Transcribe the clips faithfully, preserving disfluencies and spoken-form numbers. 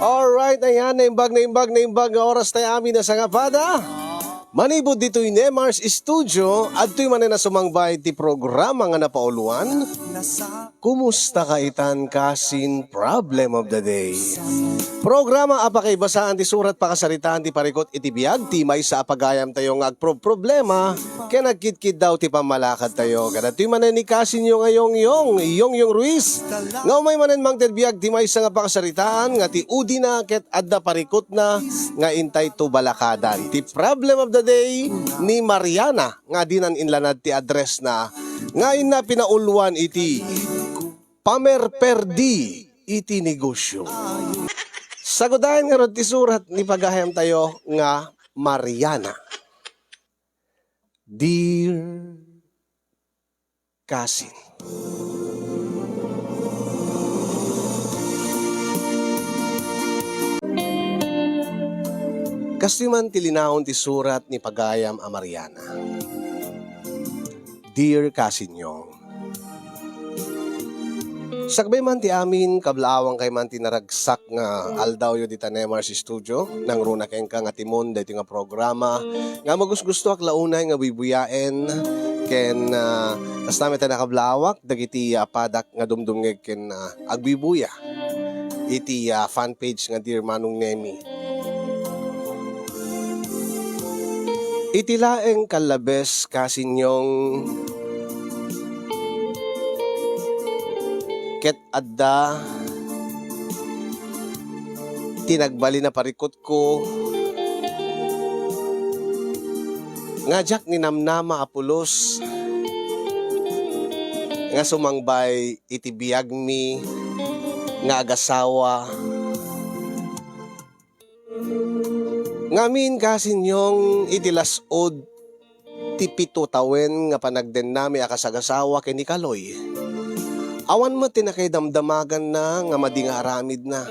Alright, ayan, naimbag, naimbag, naimbag nga oras tayo amin a sangapada. Manipud ditoy Nemar's Studio, adtoy manen a sumangbay ti programa nga napauluan, Kumusta ka itan kasin Problem of the Day? Programa a pakaibasaan ti surat pakasaritaan ti parikut iti biag ti maysa a pagayamtayo nga agproproblema ken agkitkiddaw ti pammalakadtayo. Kadatoy manen ni kasinyo nga Yongyong, Yongyong Ruiz, nga umay manen mangted biag ti maysa nga pakasaritaan nga ti udina ket adda parikutna nga intay tubalakadan. Ti Problem of the Day ni Mariana nga dinan inlanad ti addressna nga inna pinauluan iti pamerperdi iti negosyo. Sagudayen ngarud ti surat ni pagayamtayo nga Mariana. Dear Kasin. Kastoy man ti linaon ti surat ni pagayam a Mariana. Dear Kasin Yong, sakbay man ti amin, kablaawangkay man ti naragsak nga aldawyo dita Nemar's Studio, nangruna kenka nga timon daytoy nga programa nga magusgustoak la unay nga buybuyaen ken, ah, kasta met a nakablawak dagiti, ah, padak nga dumdumngeg ken, ah, agbubuya iti, ah, fan page nga Dear Manong Nemi. Iti laeng kallabes, Kasin Yong, ket adda ti nagbalin a parikutko nga diak ninamnama a pulos nga sumangbay iti biagmi nga agasawa. Ngamin, Kasin Yong, iti las-ud ti pito tawen nga panagdennami a kasagasawa ken ni Kaloy, awan met ti nakaidamdamaganna nga madi nga aramidna.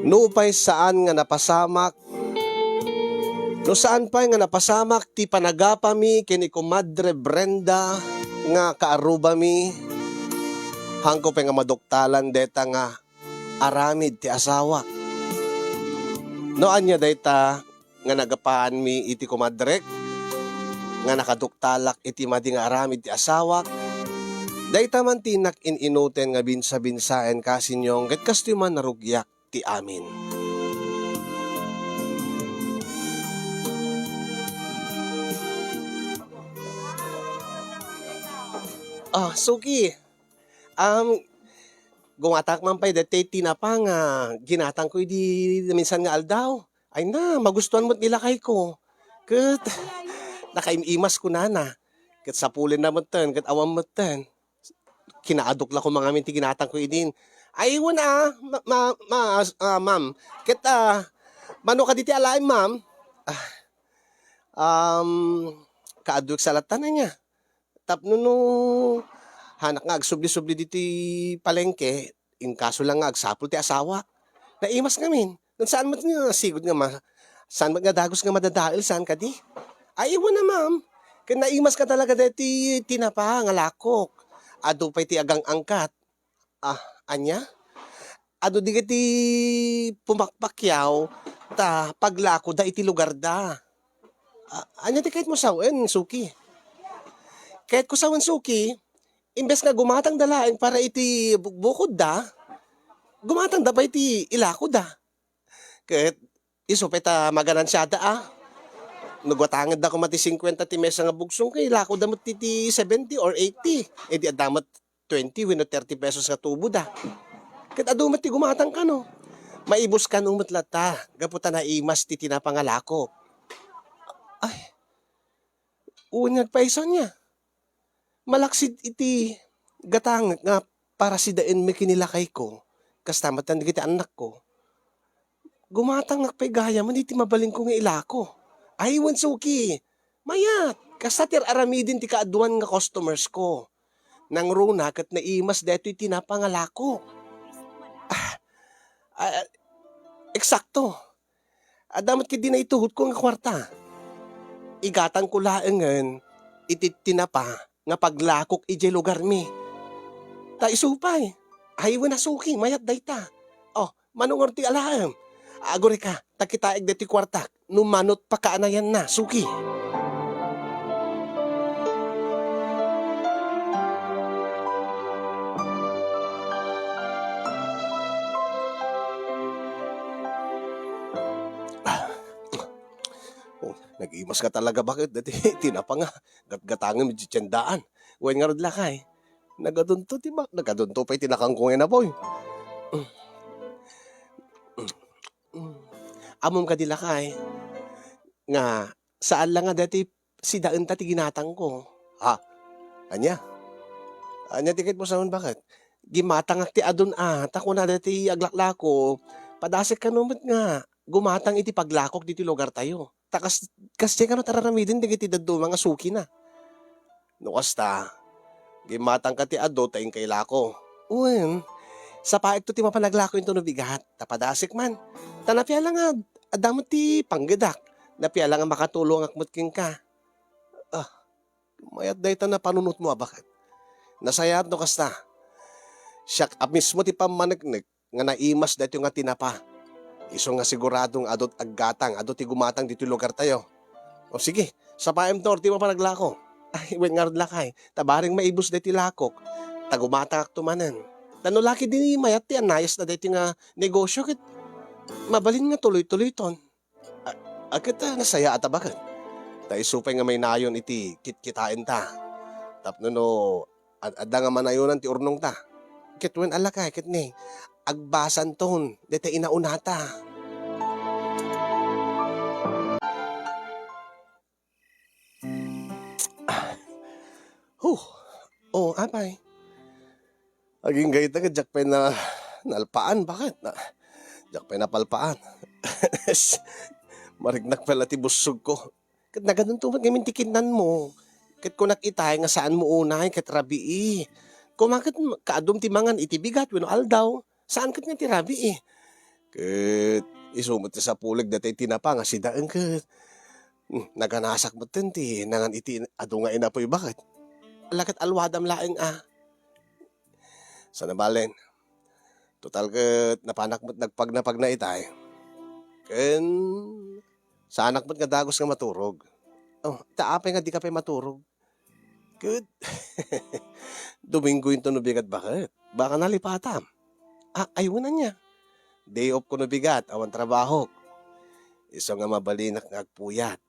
Nupay saan nga napasamak, no saan pay nga napasamak ti panagapami ken ni Komadre Brenda nga kaarrubami, haanko pay nga maduktalan dayta nga aramid ti asawak. No ania dayta nga nagapaanmi iti komadrek nga nakaduktalak iti madi nga aramid ti asawak, dayta man ti innak in-inuten nga binsa-binsaen, Kasin Yong, ket kastoy man narugiak ti amin. Ah, Suki, um, gumatak man pay daytoy tinapa nga ginatangko idi naminsan nga aldaw. Ay na, magustuhan met ni lakayko. Ket nakaim-imas kunana. Ket sapulenna metten, ket awan metten. Kinaaduk la koma ngamin ti ginatangko idin. Ay, wen a, ma-, ma-, ma-, ah, ma'am. Ket, ah, mano kadi ti alaem, ma'am? Ah, um, kaadduek sa latta ania. Tapno no, hanak nga agsubli-subli ditoy palengke, inkaso lang nga agsapul ti asawak. Naimas ngamin. Ngem saan met nga sigud nga ma-, saan met nga dagus nga madadael, saan kadi? Ay, iwan na, ma'am. Ken naimas nga talaga daytoy tinapa nga lakok. Adu pay ti agang-angkat. Ah, ania? Adu dagiti pumakpakyaw ta paglakoda iti lugarda. Ah, ania ti kayatmo sawen, Suki? Kayatko sawen, Suki, imbes nga gumatangda laeng para iti bukbukodda, gumatangda pay iti ilakoda. Ket isu pay ta maganansiada a. No guatangenda koma ti singkuenta ti mesa nga bugsong, ket ilakoda met ti, ti seventy or eighty. Idi adda met twenty wenno thirty pesos nga tuboda. Ket adu met ti gumatang kano. Maibus kano met latta, gapu ta naimas ti tinapa nga lakok. Ay, wen nga agpayso ania. Malaksid iti gatangek nga para sidaenmi ken ni lakayko, kasta met dagiti annakko. Gumatangak pay gayamen iti mabalinko nga ilako. Ay, wen, Suki, mayat! Kasta ti ar-aramiden ti kaaduan nga customers ko. Nangruna ket naimas daytoy tinapa nga lako. Ah, ah, eksakto. Adda met ketdi naituhotko nga kuarta. Igatangko laengen iti tinapa nga paglakok idiay lugarmi. Ta isu pay, Ay, wen a, suki, mayat dayta. Oh, mano ngarud ti alaem? Agurayka, ta kitaek daytoy kuartak no mano ti pakaanayanna, suki. Ah. Oh, nag-imas ka talaga, baket? Daytoy tinapa nga gatgatangem iti tiendaan. Wen ngarud, lakay, nagadunto ti ma-, nagadunto pay ti nakangko nga inapuy. Ammom kadi, lakay, nga saan la nga daytoy sidaenta ti ginatangko. Ha? Ania? Ania ti ket mo sawen, baket? Gimatangak ti adun a, ta kuna daytoy aglaklako, padasek kano met nga gumatang iti paglakok ditoy lugartayo. Ta kas-, kasdiay kano ti ar-aramiden dagiti dadduma nga sukina. No kasta, gimmatangka ti adu ta inka ilako. Wen, sapaekto ti mapan aglako intono bigat, ta padasek man. Ta napiala nga adda met ti panggedak, napiala nga makatulongak met kenka. Ah, mayat dayta napanunotmo a baket. Nasayaat no kasta. Siak a mismo ti pammaneknek nga naimas daytoy nga tinapa. Isu nga sigurado nga adu ti aggatang, adu ti gumatang ditoy lugartayo. O sige, sapaem ti mapan aglako. Ay, wen ngarud, lakay, ta bareng maibus daytoy lakok, ta gumatangakto manen. Ta no la ketdi mayat ti annayasna daytoy nga negosio ket mabalin nga tuloy-tuloyton. A, a, ket, ah, nasayaat a baket. Ta isu pay nga mainayon iti kitkitaenta. Tapno no ad-, adda nga manayonan ti urnongta. Ket wen a, lakay, ket ni, agbasanton dayta inaunata. Huh. Oh, apay. Agingga ita ket diak pay na-, nalpaan, baket? Na-, diak pay napalpaan. Mariknak pay la ti bussogko. Ket nagadunto met ngamin ti kinnanmo. Ket kunak itay nga saanmo unay ket rabii. Koma ket kaadum ti mangan iti bigat wenno aldaw. Saan ket nga ti rabii. Ket isu met ti sapulik daytay tinapa nga sidaen ket, hmm, naganasak metten ti nangan iti adu nga inapuy, baket? Ala ket alwadam laeng a. Saan a balen. Total ket napanak met nagpagnapagna itay. Ken saanak met nga dagus nga maturog. Oh, ta apay nga dika pay maturog? Ket Domingo intono bigat, baket? Baka nalipatam. Ah, ay, wen ania. Day off ko no bigat, awan trabahok. Isu nga mabalinak nga agpuyat.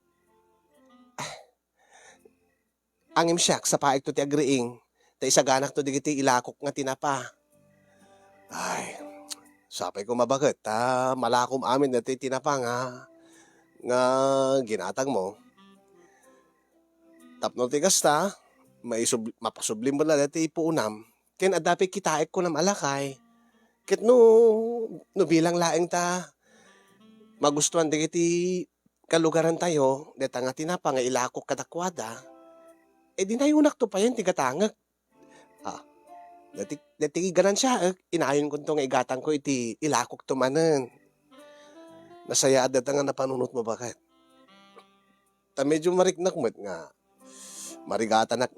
Ah, angem siak, sapaekto ti agriing, ta isaganakto dagiti ilakok nga tinapa. Ay, sapay koma, baket, ta malakom amin daytoy tinapa nga, nga ginatangmo. Tapno ti kasta, maisub-, mapasublim met la daytoy puonam, ken adda pay kitaek kunam a lakay. Ket no, no bilang laeng ta magustuan dagiti kalugarantayo, dayta nga tinapa nga ilakok kadakuada, e di nayonakto payen ti gatangek. Ah, dati, dati ganansiaek, inayonkonto nga igatangko iti ilakokto manen. Nasayaat dayta nga napanunotmo, baket? Ta medyo mariknak met nga marigatanak,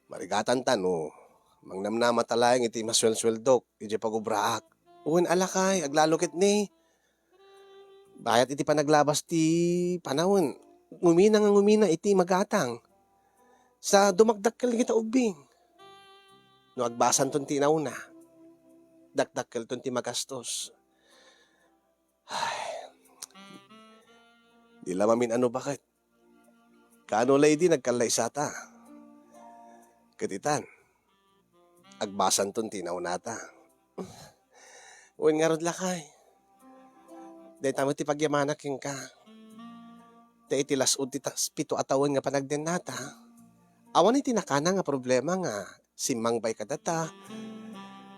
marigatanta no mangnamnamata laeng iti masuelsueldok idiay pagubraak. Wen a lakay, aglalo ket ni, bayat iti panaglabas ti panawen, ngumina nga ngumina iti magatang. Sa dumakdakkel dagita ubbing. No agbasanton ti inauna, dakdakkelton ti magastos. Ay, di la mamin-ano, baket? Kaano la idi nagkallaysata? Ket itan, agbasanton ti naunata. Wen ngarud, lakay, dayta met ti pagyamanak kenka. Ta iti las-ud ti tas-, pito a tawen nga panagdennata, awan iti nakana nga problema nga simmangbay kadata,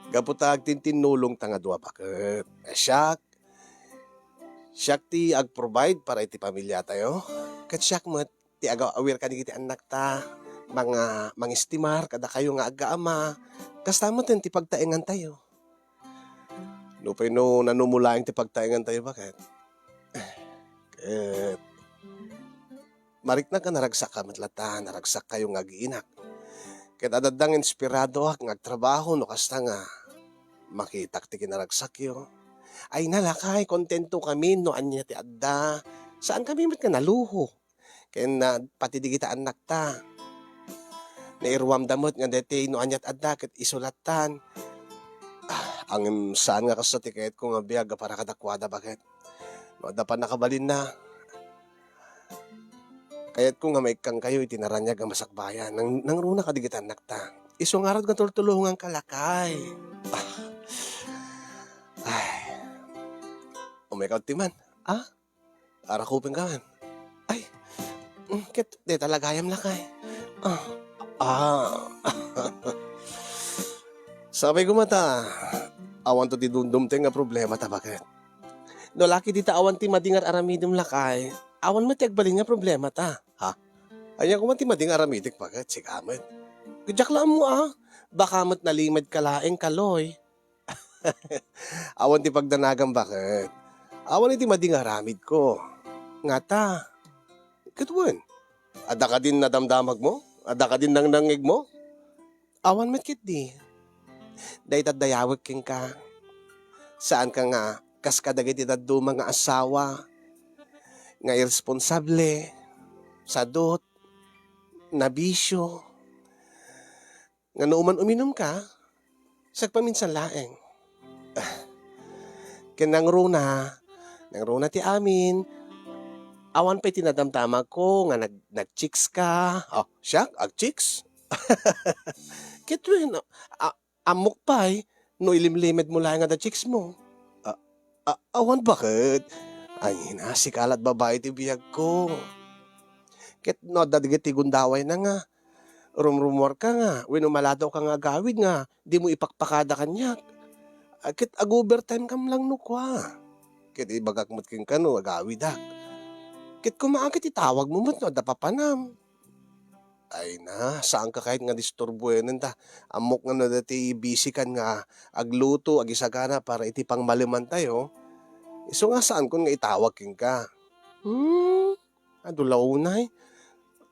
gapu ta agtintinnulongta nga dua, baket. Siak, siak ti agprovide para iti pamiliatayo, ket siak met ti agaw-awir kadagiti annakta, manga-, mangistimar kadakayo nga aggaama. Kasta met ti pagtaengantayo. Nupay no nanumulaeng ti pagtaengantayo, baket? Ket mariknak nga naragsakka met latta, naragsakkayo nga agiinak. Ket adda nga inspiradoak nga agtrabaho no kasta nga makitak ti kinaragsakyo. Ay, nalakay, kontento kami no ania ti adda. Saan kami met nga naluho. Ken, ah, pati digita annakta. Nairuamda met nga daytoy no aniat adda ket isu lattan. Ah, ngem saan nga kasta ti kayatko nga biag a para kadakuada, baket. No adda pannakabalinna, kayatko nga maikkankayo iti naraniag a masakbayan. Nang-, nangruna kadi ket annakta. Isu ngarud nga tultulonganka, lakay. Ah. Ay. Umaykaw ti man. Ah? Arakupenka man. Ay, mm, ket deta la gayam, lakay. Ah, ah. Sapay koma ta, awanto ti dumdumteng nga problemata, baket. No la ket dita awan ti madi nga ar-aramidem, lakay, awan met ti agbalin nga problemata, ha? Ania koma ti madi nga aramidek, baket, sika met. Diak la ammo, ah. Baka met nalimedka laeng, Kaloy. Awan ti pagdanagam, baket. Awan iti madi nga aramidko. Ngata? Ket wen, adda kadin nadamdamagmo? Adda kadin nangnangngegmo? Awan met ketdi. Dayta dayawek kenka. Saanka nga kas kadagiti dadduma nga asawa nga irresponsable, sadut, nabisio, nga no uman uminumka, sagpaminsan laeng. Ken nangruna, nangruna ti amin, awan pay ti nadamdamagko nga nag-, nag-chicks ka. Oh, siak? Ag-chicks? Ket wen, a-, ammok pay no ilimlimedmo laeng nga da-chicks mo. A-, a-, awan, baket. Ay, na, sika lat babai ti biagko. Ket no adda dagiti gundawayna nga, rumrumuarka nga, wenno maladawka nga agawid nga, dimo ipakpakada kaniak. Ah, ket ag-overtime kam lang no kua. Ket ibagak met kenka no agawidak. Ket koma ket itawagmo met no adda papanam. Ay na, saanka kayat nga disturboen ta. Ammok nga no dati busy kan nga agluto, agisagana para iti pangmalemantayo. Isu nga saankon nga itawag kenka. Hmm, adu la unay.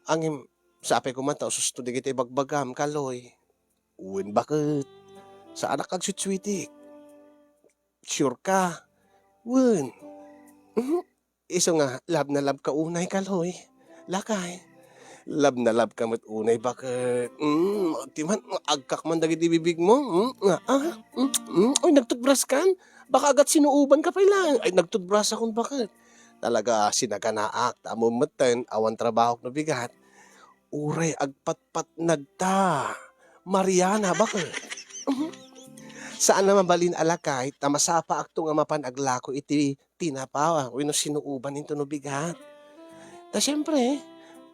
Ngem, sapay koma ta ususto dagiti ibagbagam, Kaloy. Wen, baket. Saanak agsutswitik. Sure ka? Wen. Mhm. Isu nga, love na love ka unay, Kaloy. Lakay. Love na love ka met unay, baket. Mm, ti man, agkak man dagiti bibigmo. Mm, nga, ah, mm, mm. Oy, nagtutbras kan? Baka agat sinuuban ka pay lang. Ay, nagtutbras akon, baket. Talaga, sinaganaak. Ta ammom metten, awan trabahok no bigat. Uray agpatpatnagta. Mariana, baket. Mhm. Saan a mabalin a lakay, ta masapaakto nga mapan aglako iti tinapa wenno sinuuban intono bigat. Ta siempre,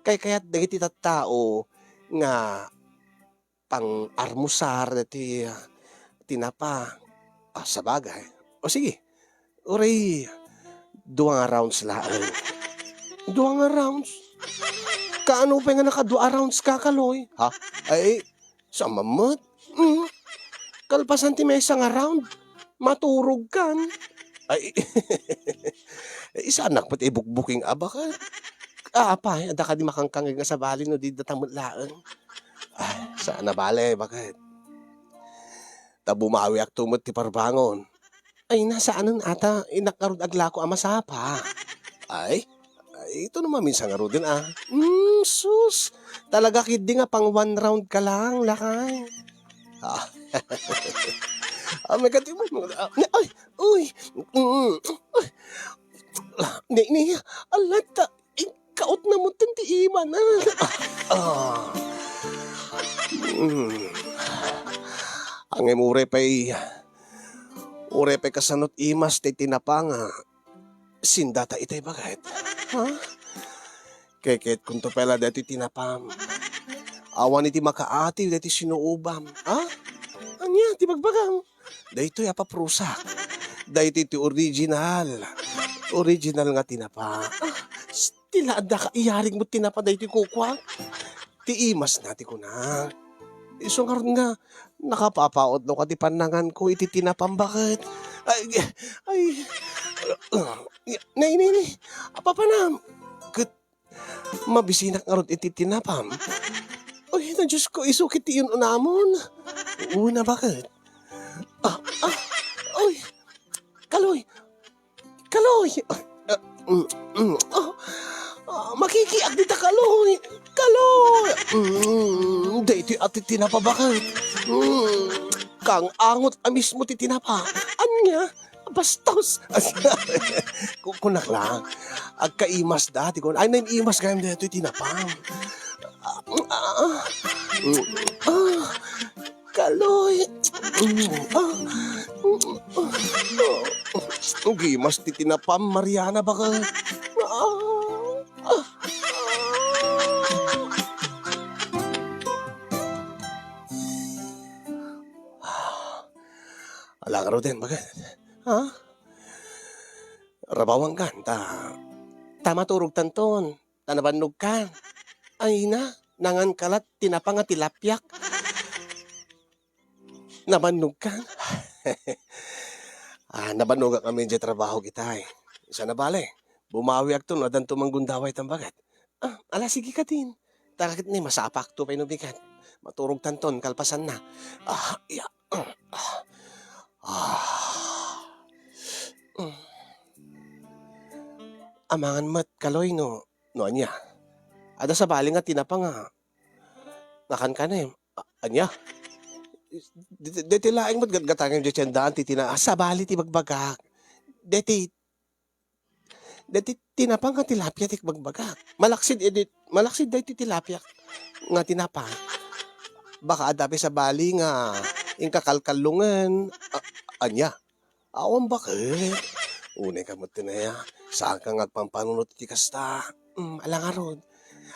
kaykayat dagiti tattao nga pang-armusar dagiti, ah, tinapa. Ah, sabagay. O sige, uray dua nga rounds laeng. Dua nga rounds? Kaano pay nga nakadua a rounds ka, Kaloy? Ha? Ay, saan man met? Mm. Kalpasan ti maysa nga round, maturog kan. Ay, eh, saanak met ibukbuking a, baket. Ah, apay, adda kadi makangkangeg nga sabali no di data met laeng. Ay, saan a bale, baket. Ta bumawiakto met ti parbangon. Ay, na, saanen ata, innak ngarud aglako a masapa. Ay, ay, ito naman minsan ngaruden, ah. Mm, sus, talaga ketdi nga pang one round ka lang, lakay. Ah. Ah, may kati mo, ah, ay, uy, mm, ay. Ni, ni, alat, ah, kaot na mo ti imana. Ah. Mm. Ngem uray pay, uray pay kasano't imas ti tinapa nga sindata itay, baket. Ha? Keketkonto pay la daytoy tinapam. Awan iti makaatiw daytoy sinuubam. Ha? Ania ti bagbagam? Daytoy a paprusak. Daytoy ti original. Original nga tinapa. Ah, s-, ti la adda ka iyarig mo tinapa daytoy kukuak. Ti imas na ti kuna. Isu ngarud nga, nakapapaot no ka ti pannangan ko iti tinapam, baket. Ay, ay, nay, nay, nay, apapanam. Ket, mabisinak ngarud iti tinapam. Uy, na Diyos ko, isu ket ti inunamon. Una, baket. Ah, ah, a ti tinapa baket. Mm, kang-angot a mismo ti tinapa. Ania? Bastos. Ku-, kunak lang. Agkaimas da, ti kun-, ay, naimas gayam daytoy tinapa. Ah, ah, ah, kaloy. Mm, ah, mm, ah, ah. Agimas ti tinapam, Mariana, baket. Ah, ah. Ala ngaruden, baket. Ha? Rabawankan ta, ta maturogtanton, ta nabannogkan. Ay na, nangan ka la tinapa nga tilapiak. Nabannogkan. Ah, nabannogak ngamin diay trabaho, kitay. Sana bale, bumawiakto no addanto manggundawaytan, baket. Ah, ala, sige kadin. Tara ket ni, masapakto pay no bigat. Maturogtanton kalpasanna. Ah, ya. Ah. Ah. Mm. Amangan met, kaloy, no, no ania. Adda sabali nga tinapa nga, nga kankanem. A-, ania? Deti, deti laeng met gatgatangem diay tiendaan ti tina-, ah, sabali ti bagbagak. Deti, deti tinapa nga tilapia ti bagbagak. Malaksid idi, malaksid daytoy tilapia nga tinapa. Baka adda pay sabali nga inka kalkallongen. A-, ania? Awan baket. Unay ka met ti naya. Saanka nga agpampanunot iti kasta. Mm, ala ngarud.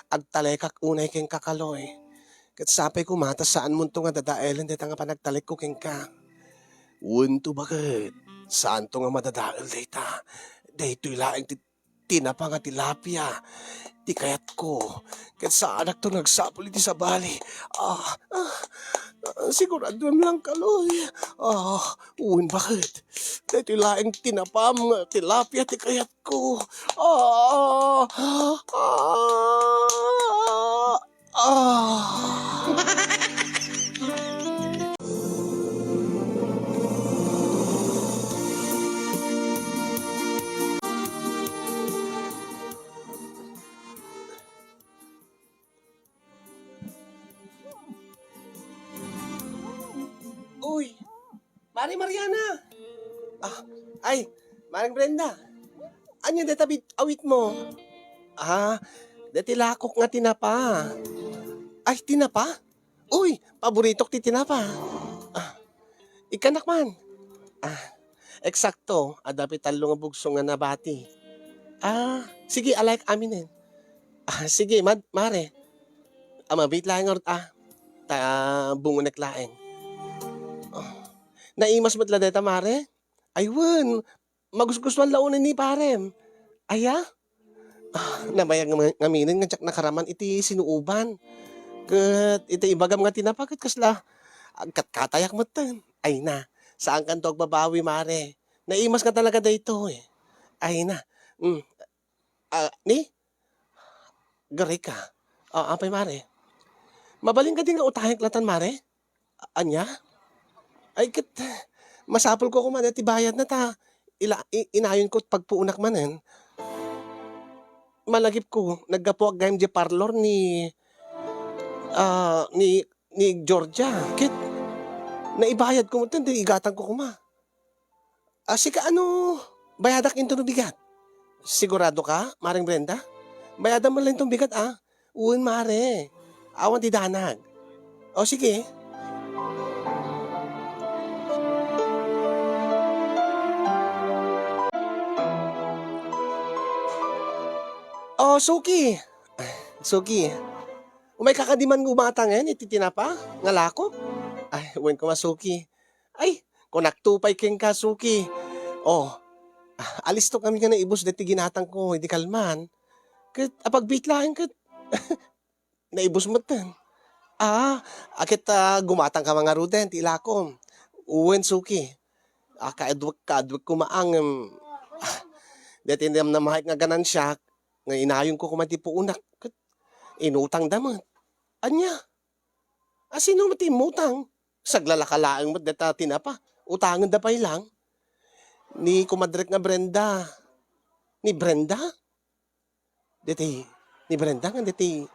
Agtalekak unay kenka, kaloy. Ket sapay koma ta saanmonto nga dadaelen dayta nga panagtalekko kenka. Wento baket. Saanto nga madadael dayta. Daytoy laeng ti tinapa nga tilapia ti kayatko. Ket saanakto nga agsapul iti sabali. Ah, ah, siguraduem lang, kaloy. Ah, wen baket. Daytoy laeng tinapam nga tilapia ti kayatko. Ah, ah, ah. Ah. Uy, Mare Mariana! Ah, ay, Mareng Brenda! Ania dayta bit-, awitmo? Ah, dayta lakok nga tinapa. Ay, tinapa? Uy, paboritok ti tinapa. Ah, ikkanak man. Ah, eksakto, adda pay tallo nga bugso nga nabati. Ah, sige, alaek aminen. Ah, sige, mad-, mare. Ah, mabiit laeng ngarud, ah. Ta bungonek laeng. Ah, naimas met la dayta, mare? Ay, wen, magusgustuan la unay ni parem. Aya? Ah, nabayag nga, ngaminen nga diak nakaraman iti sinuoban. Ket iti ibagam nga tinapa ket kasla agkatkatayak metten. Ay na, saankanto agbabawi, mare. Naimas nga talaga daytoy. Ay na. Mm. Ah, ni? Garika. Ah, apay, mare? Mabalin kadi nga utangek latan, mare? Ania? Ay, ket masapulko koma dayta ti bayadna ta ila-, i-, inayonko pagpuonak manen. Malagipko, naggapuak gayam diay parlor ni, ah, ni, ni Georgia. Ket naibayadko metten, ti igatangko koma. Ah, sika, ano, bayadak intono bigat? Sigurado ka, Mareng Brenda? Bayadam man lang inton bigat, ah. Wen, mare. Awan ti danag. O, sige. O, Suki. Suki. Umayka kadi man nga umatangen iti tinapa nga lakok? Ay, wen koma, Suki. Ay, kunakto pay kenka, Suki. O, alistok ngamin nga naibus dayta ginatangko idi kalman. Ket apagbiit laeng ket naibus metten. Ah, a ket, ah, gumatangka man ngaruden ti ilakom. Wen, Suki. Ah, kaadwek, kaadwek koma ngem, ah, dayta namnamaek nga ganansiak nga inayonko koma ti puonak ket inutangda met. Ania? A, sino met ti immutang? Saglalaka laeng met dayta tinapa. Utangenda pay lang. Ni kumadrek nga Brenda. Ni Brenda? Dayta ni Brenda nga dayta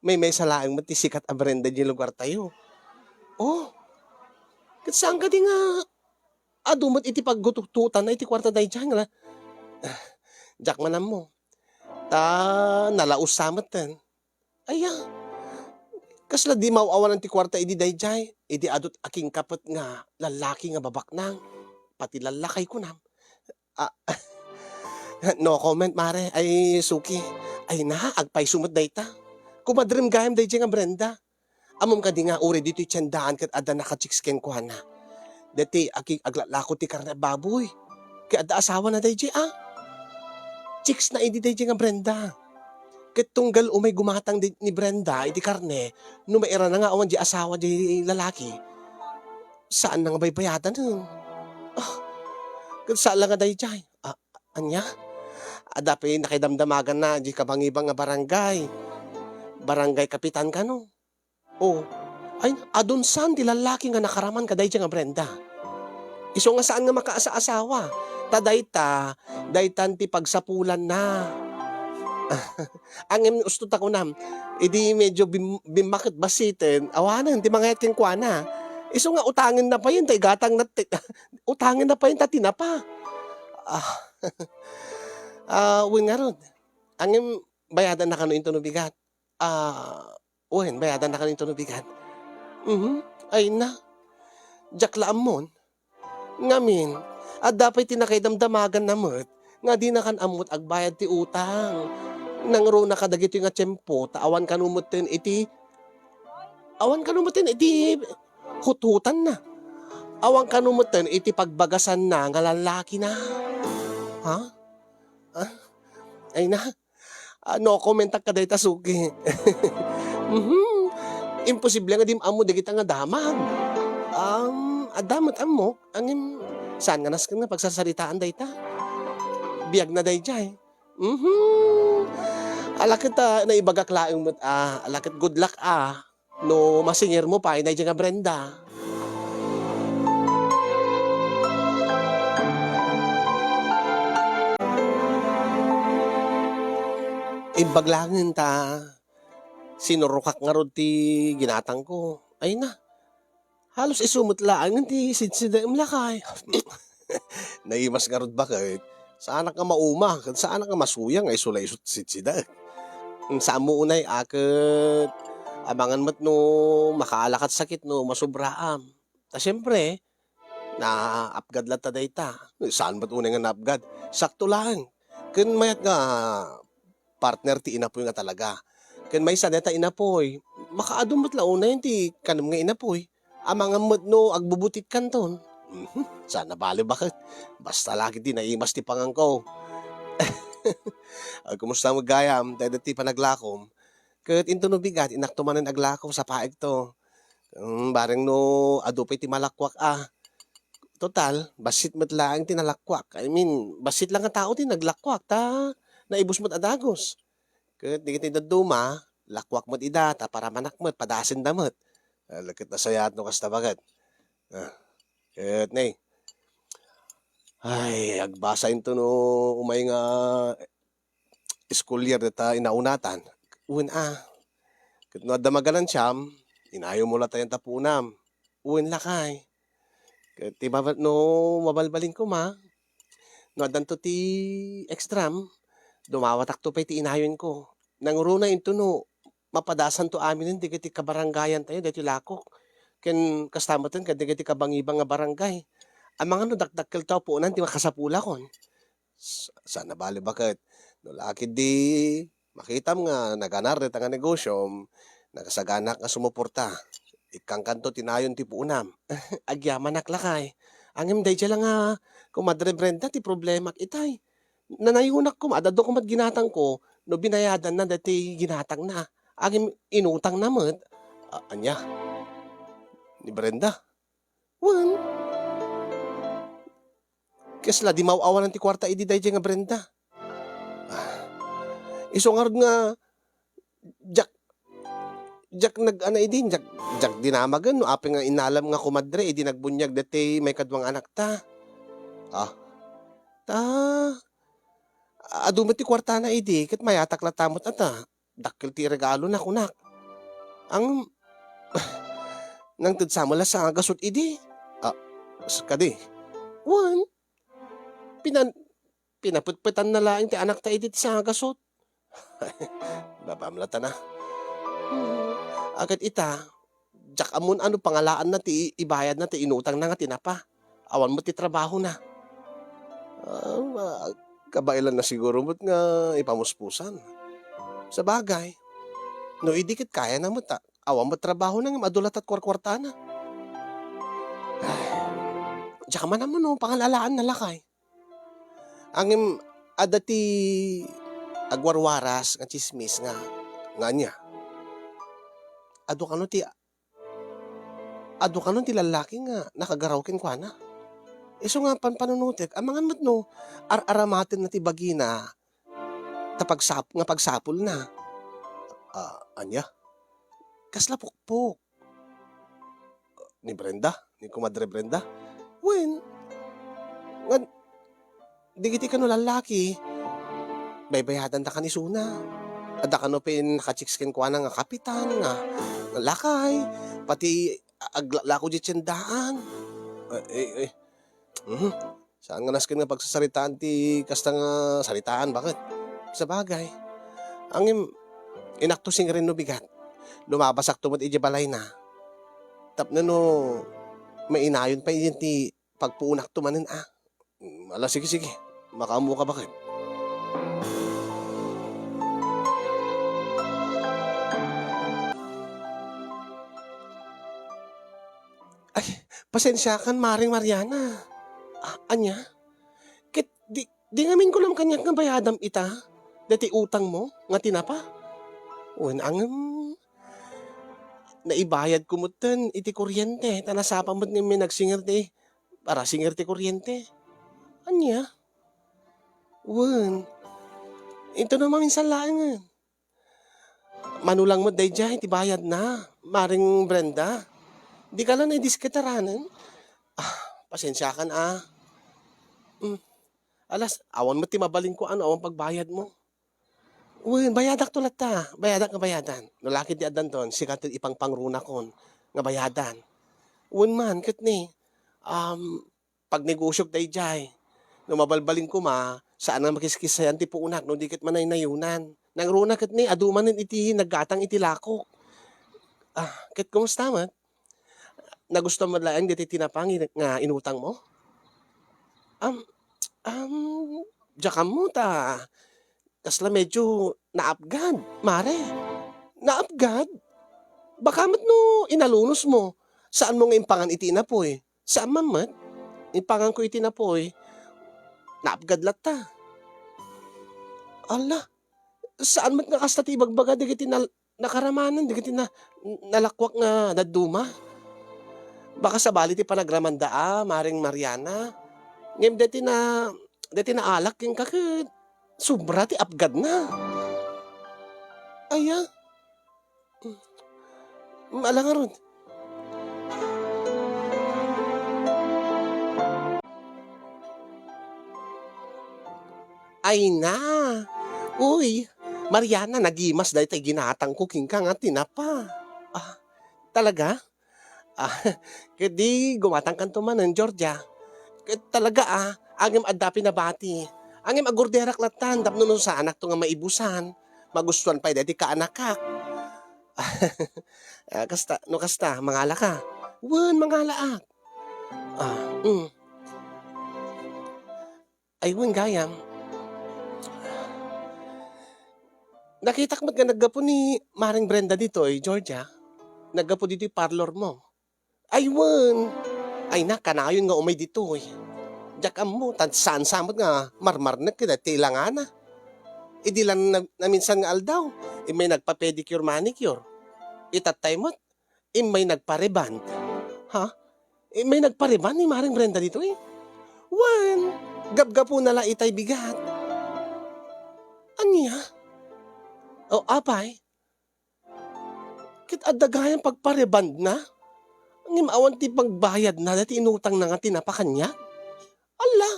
Maymaysa laeng met ti sikat a Brenda diay lugartayo. Oh, ket saan kadi nga adu met iti paggutututanna iti kuarta daydiay nga la-, diak man ammo. Ta nalaus sa metten. Aya, kasla di maw-awanan ti kuarta idi daydiay, idi adut a kinkapet nga lallaki nga babaknang, pati lallakay kunam. Ah, no comment, mare. Ay, suki. Ay na, agpayso met dayta. Kumadrem gayam daydiay nga Brenda. Ammom kadi nga uray ditoy tiendaan ket adda naka-chicks kenkuana. Daytoy aki-, aglallako ti karne a baboy. Ket adda asawana daydiay, a. Chicks na idi daydiay nga Brenda. Ket tunggal umay gumatang di-, ni Brenda iti karne, no mairana nga awan di asawa di lalaki, saan na nga baybayadan, eh. Ah, ket saan la nga daydiay. Ah, ania? Adda pay nakaidamdamaganna di kabangibang nga barangay. Barangay kapitan kano. Oh, ay, adun saan ti lallaki nga nakaraman kadaydiay nga Brenda. Isu nga saan nga makaasa-asawa. Ta dayta, daytan ti pagsapulanna. Ngem usto ta kunam, idi medyo bim-, bimmakket bassiten, awanen ti mangayat kenkuana. Isu nga utangenna payen ta igatangna ti, utangenna payen ta tinapa. Ah, ah, wen ngarud. Ngem bayadanna kano intono bigat? Ah, wen, bayadanna kano intono bigat? Mhm. Ay na, diak la ammon. Ngamin, adda pay ti nakaidamdamaganna met nga dina kan ammot agbayad ti utang. Nangruna kadagitoy nga tiempo, ta awan kano metten iti, awan kano metten iti huthutanna. Awan kano metten iti pagbagasanna nga lallakina. Ha? Ah? Ay na, Ah, no comment-ak kadayta, suki. Mhm. Imposible nga dim ammo dagita nga damag. Um, adda met ammok, ngem saan nga nasken nga pagsarsaritaan dayta? Biagna daydiay. Mhm. Ala ket, ah, naibagak laeng met, ah, ala ket good luck, ah. No masingermo pay daydiay nga Brenda. Imbag laengen ta sinurokak ngarud ti ginatangko. Ay na, halos isu met laengen ti sidsidaem, lakay. Naimas ngarud baket. Saanak nga mauma, ket saanak nga masuya nga isu la isu ti sidsida. Saanmo unay a ket amangan met no makaala kat sakit no masubraam. Ta siempre, naapgad latta dayta. Saan met unay nga naapgad? Sakto laeng. Ken mayat nga partner ti inapoy nga talaga. Ken maysa dayta inapoy, makaadu met la unay ti kanem nga inapoy. Amangan met no agbubutitkanton. Mhm, saan a bale baket. Basta la ketdi naimas ti panganko. Ay, kumusta met gayam? Dayta ti panaglakom. Ket intono bigat, innakto manen aglako, sapaekto. Mm, bareng no adu pay ti malakkuak a. Total, bassit met laeng ti nalakkuak. I mean, bassit la nga tao ti naglakuak, ta naibus met a dagus. Ket dagiti dadduma, lakuak met ida, ta paramanak met, padasenda met. Ah, ket nasayaat no kasta baket. Ah, ket ne. Ay, agbasa intono umay nga school year dayta inaunatan. Wen a. Ket no adda maganansiam, inayonmo latta dayta puonam. Wen lakay. Ket ti baba-, no mabalbalin koma, no addanto ti extram, dumawatakto pay ti inayonko. Nangruna intono mapadasanto aminen dagiti kabarangayantayo daytoy lakok. Ken kasta metten kadagiti kabangibang nga barangay. Amangan no dakdakkelto a puonan ti makasapulakon. S-, saan a bale baket. No la ketdi makitam nga naganar dayta nga negosiom, nakasaganak nga sumuporta. Ikkankanto ti nayon ti puonam. Agyamanak lakay. Ngem daydiay la nga, Komadre Brenda, ti problemak itay. Nanayonak koma, adda koma met ginatangko, no binayadanna daytoy ginatangna. Ngem inutangna met. A-, ania? Ni Brenda? Wen. Kasla di maw-awanan ti kuarta idi daydiay nga Brenda. Ah. Isu ngarud nga diak, diak nag-, ana idi, diak, diak dinamagen no apay nga inalam nga komadre idi nagbuniag daytoy maikadua nga anakta. Ah. Ta, adu met ti kuartana idi, ket mayatak latta met ata. dakkel ti regalona," kunak. Ang, nangted sa met la sanga gasut idi. Ah, s-, kadi? Wen, pinan-, pinapetpetanna laeng ti anakta idi ti sanga gasut. Babamlatana. Hmm. Agat ita, diak ammon no pangalaanna ti i-, ibayadna ti inutangna nga tinapa. Awan met ti trabahona. Ah, ma-, kabaelanna siguro met nga ipamuspusan. Sabagay, no idi ket kayana met, a-, awan met trabahona ngem adu latta ti kuarkuartana. Ay, diak man ammo no pangalaanna lakay. Ngem adda ti agwarwaras nga tsismis nga, nga ania? Adu kano ti, adu kano ti lallaki nga nakagaraw kenkuana? Isu nga panpanunotek, amangan met no ar-aramatenna ti bagina ta pagsap-, nga pagsapulna. Ah, ania? Kasla pukpok. Ni Brenda? Ni Kumadre Brenda? Wen, ngan, dagiti kano lallaki, baybayadanda kan isuna. Adda kano pay nakachiks kenkuana nga kapitan, nga, nga lakay, pati a-, aglako di tiendaan. Eh, eh, eh. Mhm. Saan nga nasken nga pagsasaritaan ti kasta nga saritaan, baket? Sabagay. Ngem, inakto singren no bigat. Lumabasakto met idiay balayna. Tapno no mainayon pay iti pagpuonakto manen a. Mm, ala, sige, sige. Makaammoka, baket. Ay, pasensiakan, Maring Mariana. Ah, ania? Ket di, di ngamin kunam kaniak nga bayadam ita, daytoy utangmo nga tinapa? Wen, ngem, naibayadko metten iti kuryente, ta nasapa met nga immay nagsinger ti, para singer ti kuryente. Ania? Wen, intono maminsan laengen. Mano lang met daydiay ti bayadna, Maring Brenda. Dika la naidiskitaranen. Ah, pasensiakan a. Mm. Alas, awan met ti mabalinko no awan pagbayadmo. Wen, bayadakto latta. Bayadak nga bayadan. No la ket ti addanton, sika ti ipangpangrunakon nga bayadan. Wen man, ket ni, um, pagnegosiok daydiay. No mabalbalin koma, saan a makiskissayan ti puonak no di ket manaynayonan. Nangruna ket ni, adu manen iti naggatang iti lakok. Ah, ket kumusta met? Nagustuam met laeng daytoy tinapa nga inutangmo? Am, am, diak ammo ta kasla medyo naapgad, Mare. Naapgad? Baka met no inalunosmo, saanmo nga impangan iti inapoy? Saan man met? Impanganko iti inapoy, naapgad latta. Ala, saan met nga kasta ti ibagbaga dagiti nal-, nakaramanen, dagiti na-, nalakuak nga dadduma? Baka sabali ti panagramanda a, Maring Mariana. Ngem daytoy na-, daytoy naalak kenka ket sobra ti apgadna. Aya? Mm, ala ngarud. Ay na. Uy, Mariana, nagimas daytoy ginatangko kenka nga tinapa. Ah, talaga? Ah, ket di gumatangkanto manen, Georgia. Ket talaga, ah, ngem adda pinabati. Ngem agurderak lattan tapno no saanakto nga maibusan, magustuan pay daydi kaanakak. Ah, kasta, no kasta, mangalaka? Wen, mangalaak. Ah, mm. Ay, wen gayam. Nakitak met nga naggapu ni Maring Brenda ditoy, Georgia. Naggapu ditoy parlor mo. Ay, wen. Ay na, kanayon nga umay ditoy. Diak ammo, tan saan sa met nga marmarnek ket ti ilangana. Idi lan na-, naminsan nga aldaw, immay nagpa-pedicure, manicure. Itattay met, immay nagpa-rebond. Ha? Immay nagpa-rebond ni Maring Brenda ditoy? Wen, gapgapuna la itay bigat. Ania? O, apay? Ket adda gayam pagpa-rebondna? Ngem awan ti pagbayadna daytoy inutangna nga tinapa kaniak? Alla!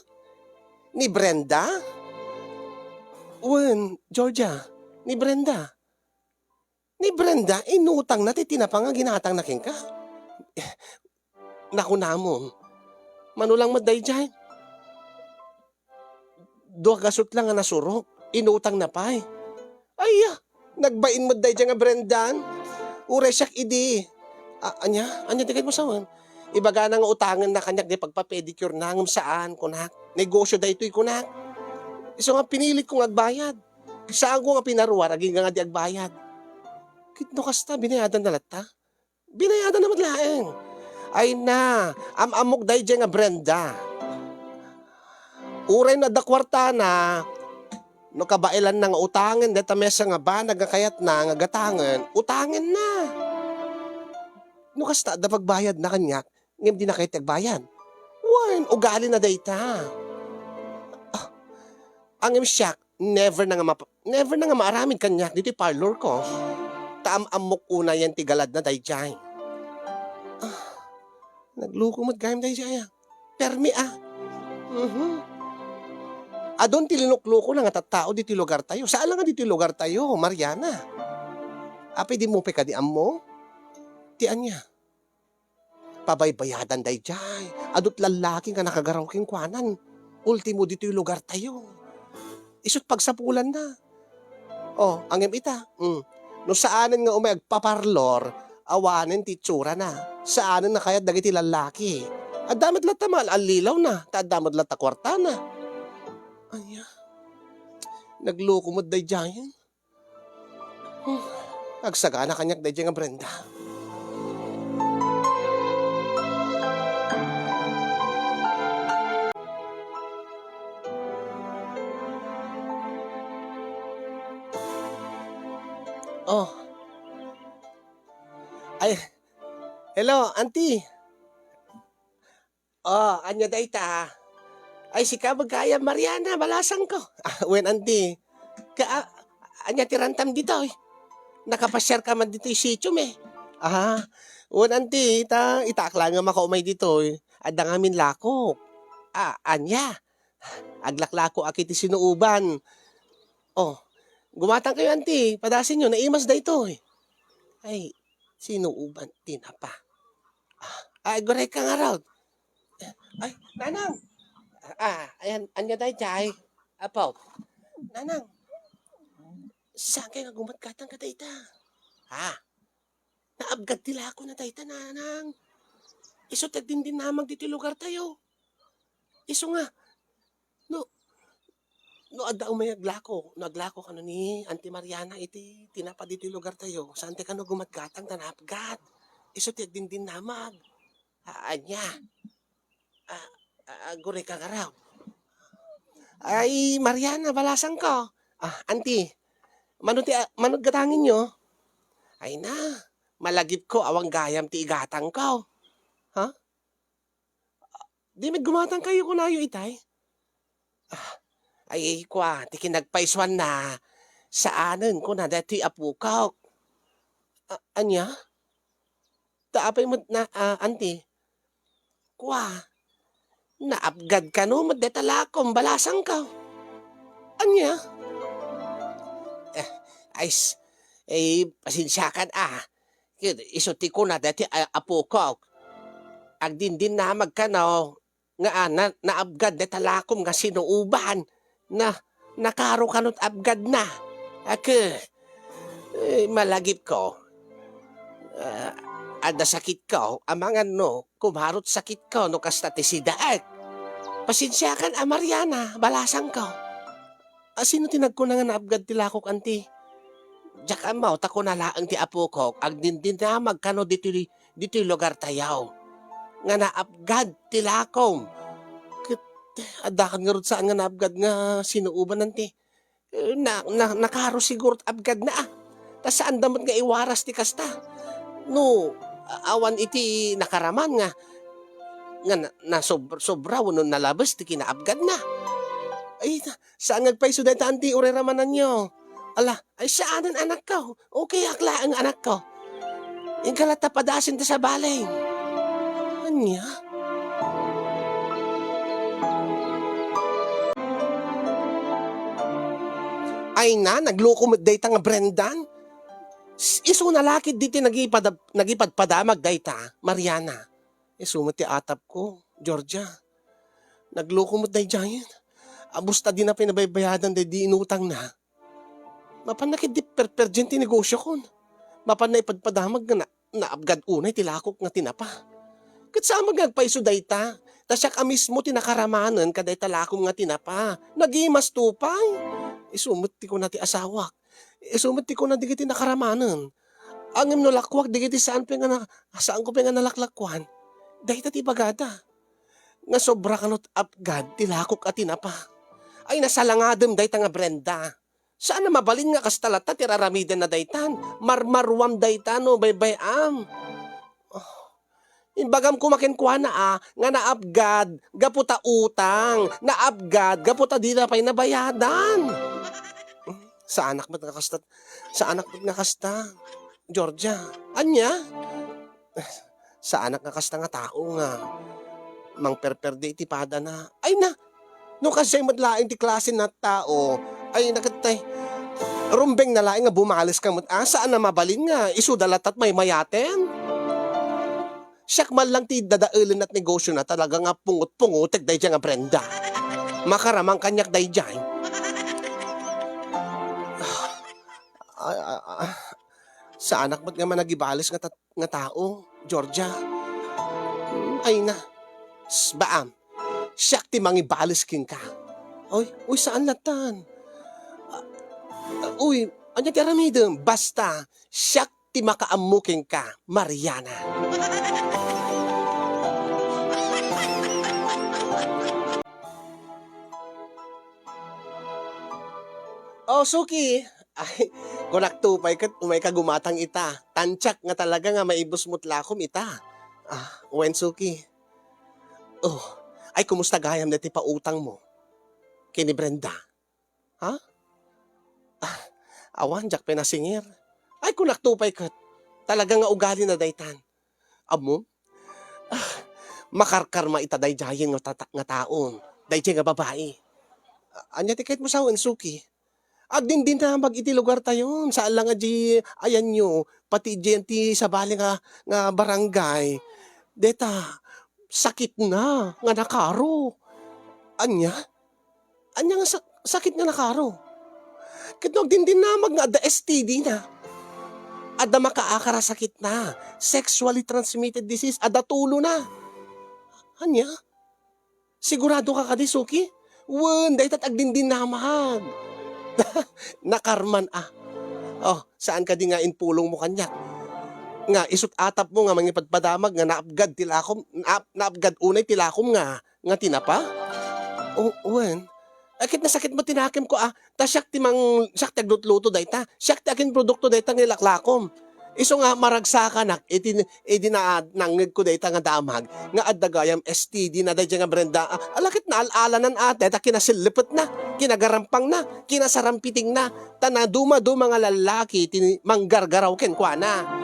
Ni Brenda? Wen, Georgia, ni Brenda. Ni Brenda, inutangna ti tinapa nga ginatangna kenka. Nakunamon. Mano lang met daydiay. Dua gasut lang nga nasurok. Inutangna pay. Ay, ah, nagbain met daydiay nga Brendan. Uray siak idi. A-, ania? Ania ti kayatmo sawen? Ibagana nga utangenna kaniak di pagpa-pedicure na, ngem saan, kunak. Negosyo daytoy, kunak. Isu nga pinilit ko nga agbayad. Saanko nga pinaruar, agingga nga di agbayad. Ket no kasta, binayadanna latta? Binayadanna met laeng. Ay na, am-ammok daydiay nga Brenda. Uray no adda kuartana, no kabaelanna nga utangen dayta maysa nga banag nga kayatna nga gatangen, utangenna. No kasta, adda pagbayadna kaniak, ngem dina kayat ti agbayad. Wen, ugalina dayta. Ah, ngem siak, never na nga map-, never na nga maaramid kaniak ditoy parlor ko. Ta am-ammok unay ti galadna daydiay. Ah, nagloko met gayam daydiay, ah. Permi, ah. Mhm. Adun ti linuklokona nga tattao ditoy lugartayo. Saan la nga ditoy lugartayo, Mariana. Apay, dimo pay kadi ammo? Ti ania? Pabaybayadan daydiay. Adut lallaki nga nakagaraw kenkuanan. Ultimo ditoy lugartayo. Isut pagsapulanna. Oh, ngem ita, mm, no saanen nga umay agpaparlor, awanen ti itsurana. Saanen nga kayat dagiti lallaki. Adda met latta maal-allilawna, ta adda met latta kuartana. Ania? Nagloko met daydiayen. Hmm, agsagana kaniak daydiay nga Brenda. Oh. Ay, hello, auntie. Oh, ania dayta? Ay, sika met gayam, Mariana, balasangko. Ah, wen, auntie. Ka, ah, ania ti rantam ditoy? Nakapasiarka man ditoy sitio, me? Ah, wen, auntie, ta, itaak laeng nga makaumay ditoy. Adda ngamin lakok. Ah, ania? Aglaklakoak iti sinuoban. Oh, gumatangkayo, auntie. Padasenyo, naimas daytoy. Ay, sinuoban, tinapa. Ah, ay, agurayka ngarud. Ay, Nanang! Ah, ayan, ania daydiay? Apo. Nanang, saan kay nga gumatgatang ka dayta? Ha? Naabgad ti lakona dayta, Nanang. Isu ti agdindinamag ditoy lugartayo. Isu nga, no, no adda umay aglako, no aglako kano ni Auntie Mariana iti tinapa ditoy lugartayo, saan ti kano gumatgatang ta naabgad. Isu ti agdindinamag. Ah, ania? Ah, ah, agurayka ngarud. Ay, Mariana, balasangko. Ah, auntie, mano ti, ah, mano gatangenyo? Ay na, malagipko awan gayam ti igatangko. Ha? Di met gumatangkayo kunayo itay? Ah, ay, kua, ti kinagpaisuanna, saanen kuna daytoy apokok. Ah, ania? Ta apay met na, ah, auntie? Kua, naabgad kano met dayta lakom, balasangko. Ania? Eh, ay, s-, eh, pasensiakan, ah. Ket isu ti kuna daytoy a-, apokok. Agdindinamag kano nga, ah, na-, naabgad dayta lakom nga sinuoban. Na, nakaro kano ti abgadna. Ake, eh, malagipko. Ah, adda sakitko, amangan no, kumaro ti sakitko no kasta ti sidaek. Pasensiakan a Mariana, balasangko. A, sino ti nagkuna nga naabgad ti lakok, auntie? Diak ammo, ta kuna laeng ti apokok, agdindinamag kano ditoy, ditoy lugartayo. Nga naabgad ti lakom. Ket, adda kan ngarud saan nga naabgad nga sinuoban, auntie? Eh, na, na, nakaro siguro ti abgadna, ah. Ta saan da met nga iwaras ti kasta. No, a-, awan iti nakaraman nga, nga na, nasob-, sobra wenno nalabes ti kinaabgadna. Ay, na, saan nga agpaiso dayta, auntie, uray ramananyo? Ala, ay saanen, anakko. Okay ak laeng, anakko. Inka latta padasen ta sabali. Ania? Ay na, nagloko met dayta nga Brendan. S-, Isuna la ketdi ti nagipada-, nagipadpadamag dayta, Mariana. Isu met ti atapko, Georgia. Nagloko met daydiayen. Abus ta dina pay nabaybayadan daydi inutangna. Mapanna ketdi perperdien ti negosiokon. Mapanna ipadpadamag nga na-, naapgad unay ti lakok nga tinapa. Ket saan met nga agpayso dayta, ta siak a mismo ti nakaramanen kadayta lakom nga tinapa. Nagimasto pay. Isu met ti kuna ti asawak. Isu met ti kuna dagiti nakaramanen. Ngem no lakuak dagiti saan pay nga na-, saanko pay nga nalaklakuan, dayta ti ibagada. Nga sobra kano ti apgad ti lakok a tinapa. Ay, nasalangadem dayta nga Brenda. Saan a mabalin nga kasta latta ti raramidenna daytan. Marmaruam dayta no baybay-am. Oh. Imbagam koma kenkuana a, nga naapgad gapu ta utang, naapgad gapu ta dina pay nabayadan. Saanak met nga kasta, saanak met nga kasta, Georgia. Ania? Saanak nga kasta nga tao nga mangperperde iti padana. Ay na, no kasdiay met laeng ti klase na tao, ay na ket tay, rumbeng na laeng nga bumales ka met, a, saan a mabalin nga isuda latta ti maymayaten. Siak man lang ti dadaelen ti negosiona, talaga nga pungot-pungotek daydiay nga Brenda. Makaramang kaniak daydiay. Ah, ah, ah, saanak met nga managibales nga tat-, nga tao, Georgia. Mm, ay na. S-, baam. Siak ti mangibales kenka. Oy, uy, saan lattan? Ah, ah, uy, ania ti aramidem? Basta, siak ti makaammo kenka, Mariana. Oh, Suki! Ay, kunak to pay ket umayka gumatang ita. Tantiak nga talaga nga maibus met lakom ita. Ah, wen, Suki. Oh, ay, kumusta gayam daytoy pautangmo ken ni Brenda? Ha? Ah, awan, diak pay nasingir. Ay, kunak to pay ket. Talaga nga ugalina daytan. Ammom? Ah, makarkarma ita daydiayen nga tata-, nga taon. Daydiay nga babai. A-, ania ti kayatmo sawen, Suki? Agdindinamag iti lugartayon. Saan la nga di, ayanyo, pati diyan ti sabali nga, nga barangay. Deta, sakitna nga nakaro. Ania? Ania nga sak-, sakit nga nakaro? Ket no agdindinamag nga adda S T D na. Adda makaakar a sakitna. Sexually transmitted disease. Adda tulona. Ania? Sigurado ka kadi, Suki? Wen, dayta ti agdindinamag. Nakarman a. Oh, saan kadi nga impulongmo kaniak? Nga isut' atapmo nga mangipadpadamag nga naapgad ti lakom, naap-, naapgad unay ti lakom nga, nga tinapa? O, wen. Ay, ket nasakit met ti nakemko a, ta siak ti mang-, siak ti aglutluto dayta. Siak ti aginprodukto dayta nga ilaklakom. Isu nga maragsakanak iti, idi na-, nangngegko dayta nga damag nga adda gayam S T D na daydiay nga Brenda. A, ala ket naal-alanan a, dayta kinasellepetna, kinagarampangna, kinasarampitingna, ta naduma-duma nga lallaki ti manggargaraw kenkuana.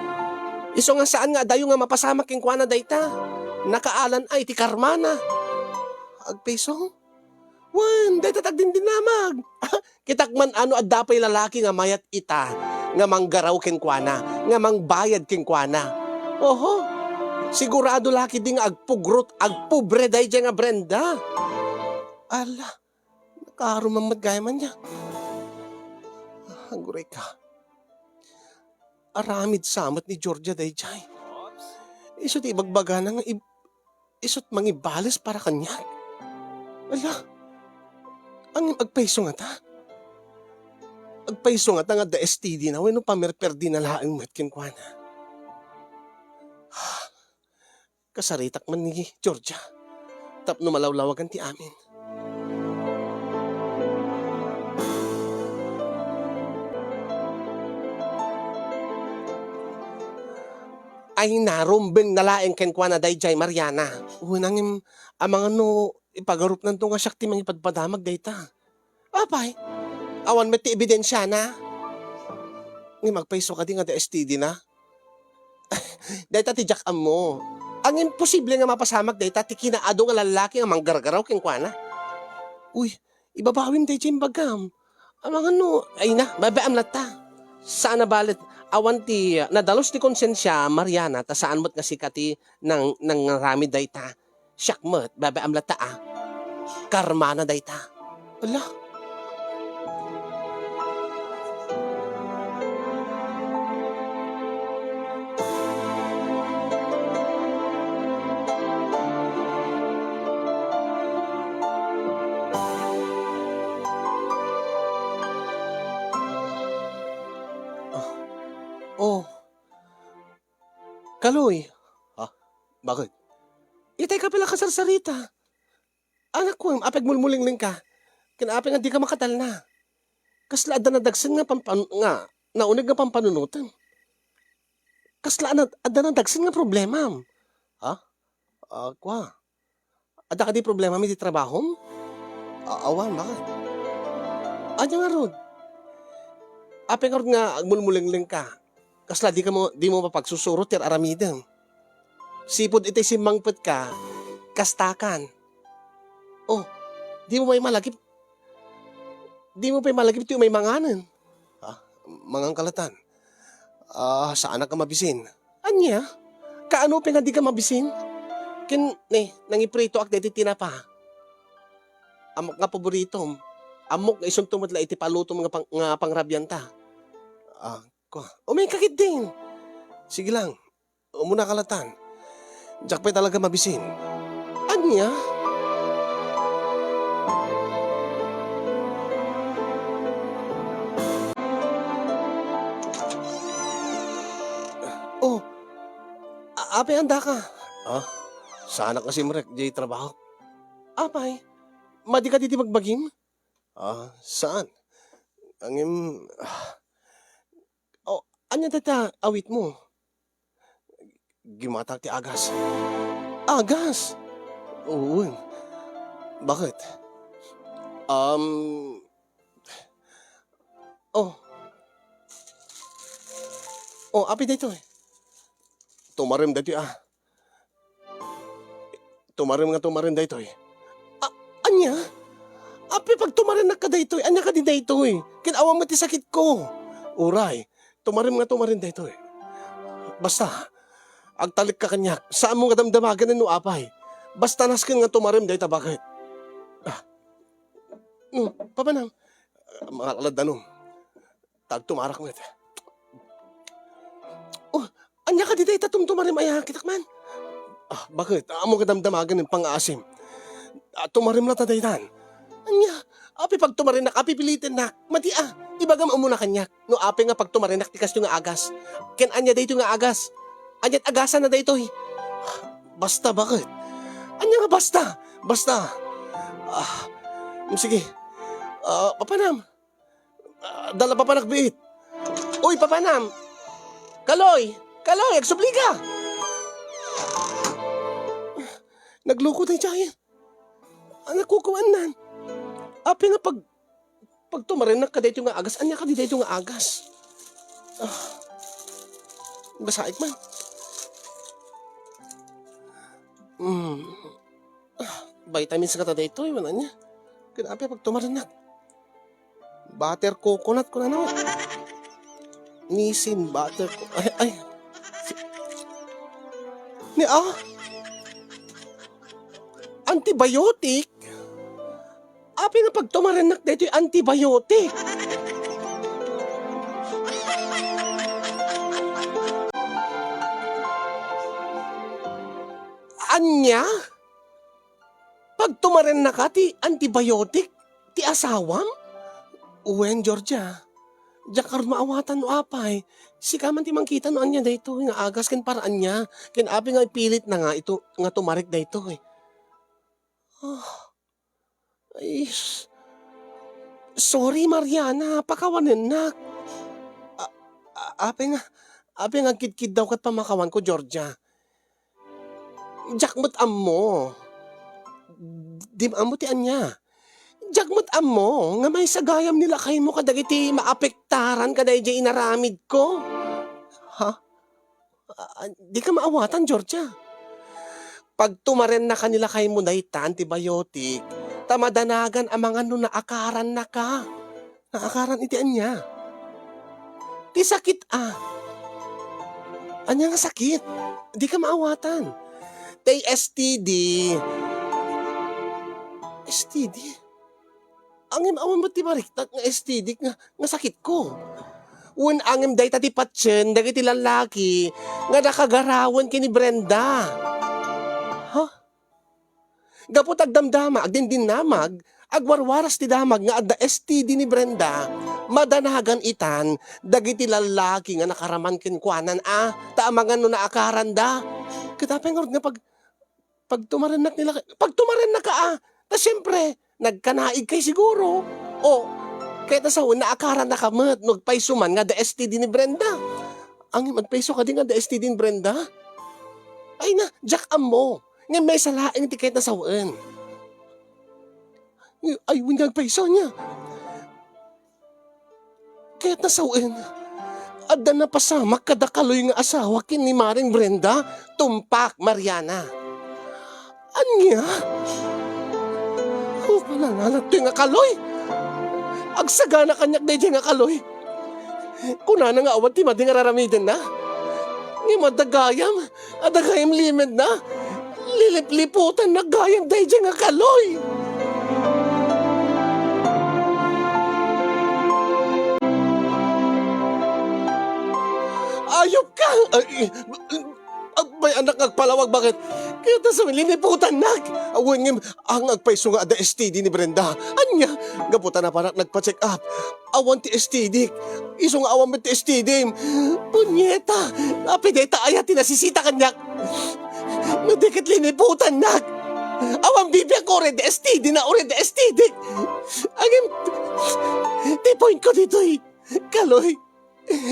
Isu nga saan nga adayo nga mapasamak kenkuana dayta. Nakaalan a iti karmana. Agpayso? Wen, dayta ti agdindinamag. Kitak man a no adda pay lalaki nga mayat ita, nga manggaraw kenkuana, nga mangbayad kenkuana. Oho, sigurado la ketdi nga agpugrot, agpobre daydiay nga Brenda. Ala, nakaro man met gayam ania. Aguray ka. Aramid sa met ni Georgia daydiay. Isu ti ibagbagana nga ib-, isu't mangibales para kaniak. Ala, ngem agpayso ngata? Agpayso ngata nga adda S T D na wenno pamerperdina laeng met kenkuana? Kasaritak man ni Georgia tapno malawlawagan ti amin. Ay, narumbeng na laeng kenkuana daydiay, Mariana. Wen, ngem amangan no ipagarupnanto nga siak ti mangipadpadamag dayta. Apay, awan met ti ebidensiana. Ngem agpayso kadi nga adda S T D na? Dayta ti diak ammo. Ngem posible nga mapasamak dayta ti kinaadu nga lallaki nga manggargaraw kenkuana. Uy, ibabawim daydiay imbagam. Amangan no, ay na, babaam latta. Saan a balet, awan ti nadalus ti konsensia, Mariana, ta saan met nga sika ti nang-, nangaramid dayta. Siak met, babaam latta a. Karmana dayta. Ala? Ah. Oh. Kaloy. Ha? Bakit? Itay ka pala kasarsarita. Anak ko, apay agmulmulinglingka? Ken apay nga dika makatalna? Kasla adda nadagsen nga pampan-, nga nauneg nga pampanunotem? Kasla ana-, adda nadagsen nga problemam? Ha? Ah, kua. Adda kadi problemam iti trabahom? A-, awan, bakit? Ania ngarud? Apay ngarud nga agmulmulinglingka? Kasla dika mo, dimo mapagsusurot ti ar-aramidem? Sipud itay simmangpetka, kastakan. Oh, dimo pay malagip, dimo pay malagip ti umay manganen. Ah, mangan ka latan. Ah, saanak nga mabisin. Ania? Kaano pay nga dika mabisin? Ken, ne, nangipritoak daytoy tinapa. Ammok nga paboritom. Ammok nga isunto met la iti palutom nga pang-, nga pangrabianta. Ah, kua. Umayka ketdin. Sige lang. Umuna ka latan. Diak pay talaga mabisin. Ania? Oh, a-, apay andaka? Ah, saanak nga simrek diay trabaho. Apay, madi kadi ti bagbagim? Ah, saan? Ngem, ah, oh, ania dayta awitmo? Gimatak ti agas. Agas? Wen. Bakit? Um, oh. Oh, apay daytoy? Tumarim daytoy, ah. Tumarim nga tumarim daytoy. A-, ania? Apay pagtumarinnak kadaytoy? Ania kadi daytoy? Ken awan met ti sakitko. Uray, tumarim nga tumarim daytoy. Basta, agtalekka kaniak. Saanmo nga damdamagen no apay. Basta nasken nga tumarim dayta baket. Ah. Hmm, papanam. Mga kaladdanom. Tagtumarak met. Oh, ania kadi dayta tumtumarim aya? Kitak man. Ah, bakit? Ammok nga damdamagen nga pangaasim. Ah, tumarim latta daytan. Ania? Apay pagtumarinnak, apay pilitennak. Madi a, ibagam umuna kaniak. No apay nga pagtumarinnak ti kastoy nga agas. Ken ania daytoy nga agas? Aniat agasanna daytoy? Basta, bakit? Ania nga basta? Basta. Ah, mm, sige. Ah, papanam. Ah, dala papanak biit. Uy, papanam! Kaloy! Kaloy, agsublika! Nagloko daydiay. Anak ko, kuannan. Apay nga pag-, pagtumarinnak kadaytoy nga agas, ania kadi daytoy nga agas? Ah. Basaek man. Hmm. Ah, vitamins ngata daytoy, wen ania? Ken apay pagtumarinnak? Butter coconut, kunana. Nissin butter co-, ay, ay. Si-, ni, ah? Antibiotic? Apay nga pagtumarinnak daytoy antibiotic? Ania? Pagtumarinnaka ti antibiotic ti asawam? Wen, Georgia. Diak ngarud maawatan no apay. Sika man ti mangkita no ania daytoy nga agas ken para ania. Ken apay nga ipilitna nga ito, nga tumarik daytoy. Ah. Ay, s-, sorry, Mariana. Pakawanennak. A-, a-, apay nga, apay nga agkidkiddaw ket pamakawanko, Georgia. Diak met ammo. Dim ammo ti ania. Diak met ammo nga maysa gayam ni lakaymo kadagiti maapektaran kadaydiay inaramidko. Ha? Ah, dika maawatan, Georgia. Pagtumarinnaka ni lakaymo dayta antibiotic, ta madanagan a mangan no naakarannaka. Naakaran iti ania? Ti sakit a. Ania nga sakit? Dika maawatan. Tay S T D. S T D? Ngem awan met ti mariktak nga S T D nga, nga sakitko. Wen ngem dayta ti patien dagiti lallaki nga nakagarawen ken ni Brenda. Ha? Gapu ta agdamdama, agdindinnamag, agwarwaras ti damag nga adda S T D ni Brenda, madanagan itan dagiti lallaki nga nakaraman kenkuanan a, ta amangan no naakaranda. Ket apay ngarud nga pag-, pagtumarennak nila, pagtumarennaka a, ta siempre, nagkanaigkay siguro. O, kayat a sawen, naakarannaka met no agpayso man nga adda S T D ni Brenda. Ngem agpayso kadi nga adda S T D ni Brenda? Ay na, diak ammo. Ngem maysa laeng ti kayat a sawen. Ay, wen nga agpayso ania. Kayat a sawen, adda napasamak kada Kaloy nga asawa ken ni Maring Brenda, Tumpak, Mariana. Ania? Ang panangalat toy nga Kaloy? Agsagana kaniak daydiay nga Kaloy. Kunana nga awan ti madi nga raramidenna. Ngem adda gayam, adda gayam limedna. Lilipliputannak gayam daydiay nga Kaloy. Ayop ka! Ay, Apay, anak, nga agpalawag, baket? Kayat a sawen, liniputannak. Awan ngem, ang agpayso nga adda S T D ni Brenda. Ania? Gapu ta napanak nagpa-check up. Awan ti S T D. Isu nga awan met ti S T D. Punyeta! Apay dayta aya ti nasisita kaniak? No di ket liniputannak. Awan bibiangko uray adda S T D na uray adda S T D. Ngem, ti point ko ditoy, Kaloy,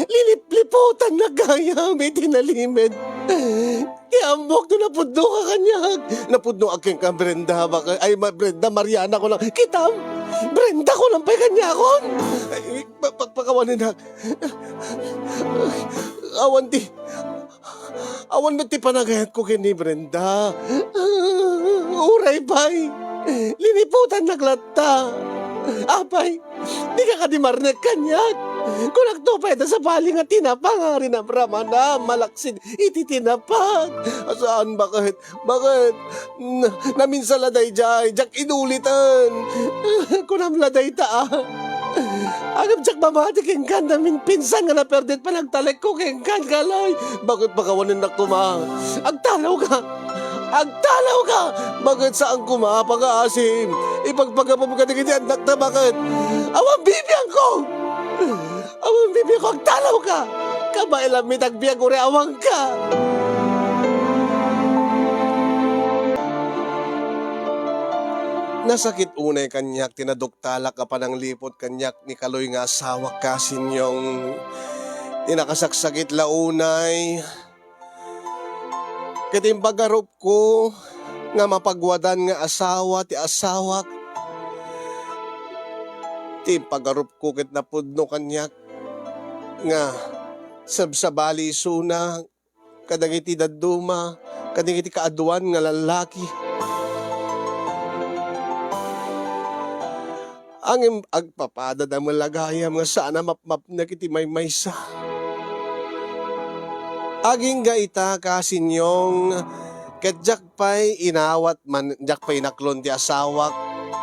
lilipliputannak gayam iti nalimed. Ti ammok no napudnoka kaniak. Napudnoak kenka, Brenda, baka, ay, ma-, Brenda, Mariana ko lang. Kitam? Brenda ko lang pay kaniakon. Ay, pa-, pa-, pakawanen na. Awan ti, awan met ti panagayatko ken ni Brenda. Uray pay, liniputannak latta. Apay, dika kadi marnek kaniak? Kunakto pay adda sabali nga tinapa nga rinamramana, malaksid iti tinapa. Saan, baket? Baket? Na-, naminsan la daydiay, diak inuliten. Kunam la dayta, a. Ngem diak mamati kenka, naminpinsan nga naperdit panagtalekko kenka, Kaloy. Baket pakawanennak koma? Agtalawka! Agtalawka! Baket saan koma, pagaasim? Ipagpagapom kadagiti annakta, baket? Awan bibiangko! Awan bibiangko, agtalawka! Kabaelam met agbiag uray awanka! Nasakit unay kaniak ti naduktalak a panangliput kaniak ni Kaloy nga asawak, Kasinyong. Ti nakasaksakit la unay, ket impagarupko nga mapagwadan nga asawa ti asawak. Ti impagarupko ket napudno kaniak nga sabsabali isuna kadagiti dadduma, kadagiti kaaduan nga lallaki. Ngem agpapada da met la gayam nga saan a mapmapnek iti maymaysa. Agingga ita, Kasinyong, ket diak pay inawat man, diak pay inaklon ti asawak,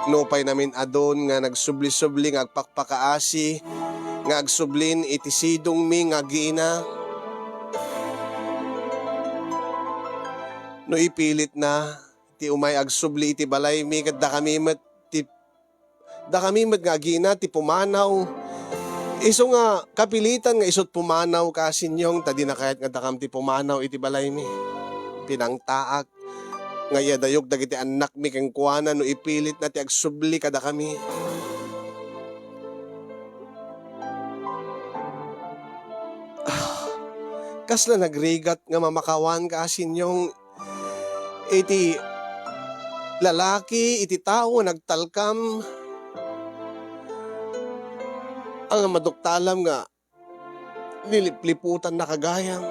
nupay namin-adun nga nagsubli-subli nga agpakpakaasi, nga agsublin iti sidongmi nga agina. No ipilitna ti umay agsubli iti balaymi, ket dakami met ti, dakami met nga agina ti pumanaw. Isu nga kapilitan nga isut' pumanaw, Kasinyong, ta dina kayat nga dakam ti pumanaw iti balaymi. Pinangtaak nga iadayok dagiti annakmi kenkuana no ipilitna ti agsubli kadakami. Ah, kasla nagrigat nga mamakawan, Kasinyong, iti lalaki, iti tao nga nagtalkam a nga maduktalam nga lilipliputannaka gayam.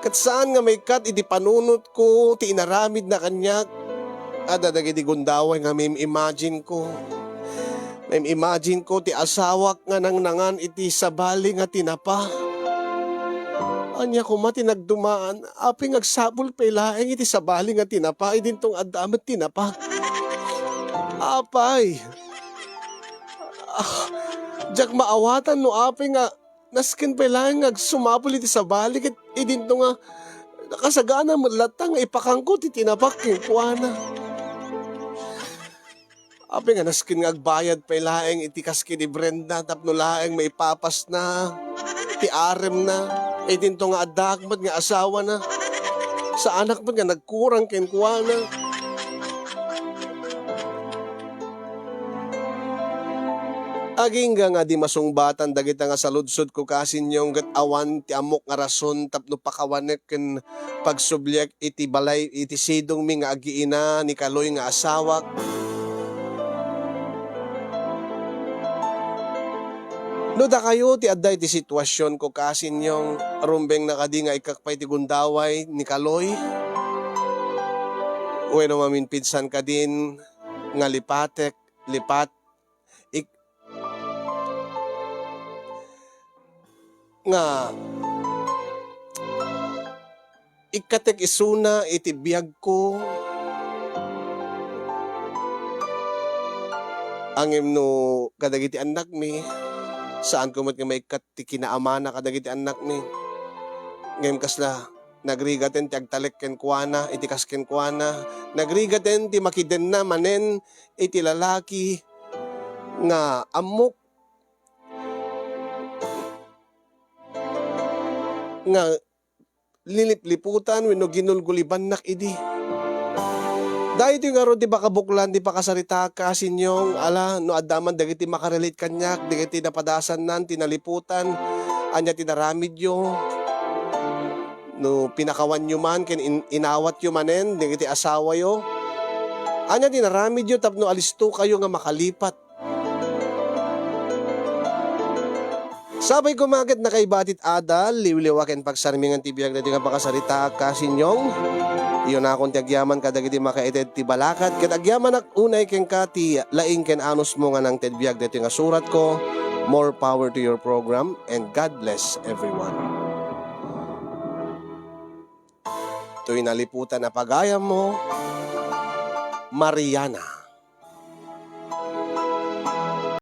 Ket saan nga maikkat iti panunotko ti inaramidna kaniak. Adda dagiti gundaway nga maim-imagineko. Maim-imagineko ti asawak nga nangnangan iti sabali nga tinapa. Ania koma ti nagdumaan, apay nga agsapul pay laeng iti sabali nga tinapa, idinto nga adda met tinapa. Apay, ah, diak maawatan no apay nga nasken pay laeng nga agsumapul iti sabali ket idinto nga nakasagana met latta nga ipakangko ti tinapak kenkuana. Apay nga nasken nga agbayad pay laeng iti kas ken ni Brenda tapno laeng maipapasna ti aremna, idinto nga addaak met nga asawana, saanak met nga nagkurang kenkuana. Agingga nga di masungbatan dagita nga saludsodko, Kasinyong, ket awan ti ammok nga rason tapno pakawanek ken pagsubliak iti balay iti sidongmi nga agiina ni Kaloy nga asawak. No dakayo ti adda iti situasionko, Kasinyong, rumbengna kadi nga ikkak pay ti gundaway ni Kaloy? Wenno maminpidsan kadin nga lipatek, lipat, ik-, nga ikkatek isuna iti biagko. Ngem no kadagiti annakmi, saanko met nga maikkat ti kinaamana kadagiti annakmi. Ngem kasla, nagrigaten ti agtalek kenkuana iti kas kenkuana. Nagrigaten ti makidenna manen iti lalaki nga ammok nga lilipliputan wenno ginulgulibannak idi. Daytoy ngarud ti pakabuklan ti pakasaritaak, Kasinyong, ala, no adda man dagiti makarelate kaniak, dagiti napadasannan ti naliputan, ania ti naramidyo? No pinakawanyo man ken in-, inawatyo manen dagiti asawayo, ania ti naramidyo tapno alistokayo nga makalipat? Sapay koma ket nakaiba ti adal, liwliwa ken pagsarmingan ti biag daytoy nga pakasaritaak, Kasinyong. Iyunakon ti agyaman kadagiti makaited ti balakat, ket agyamanak unay kenka ti laing ken anusmo nga nangted biag daytoy nga suratko. More power to your program, and God bless everyone. Toy naliputan a pagayammo, Mariana.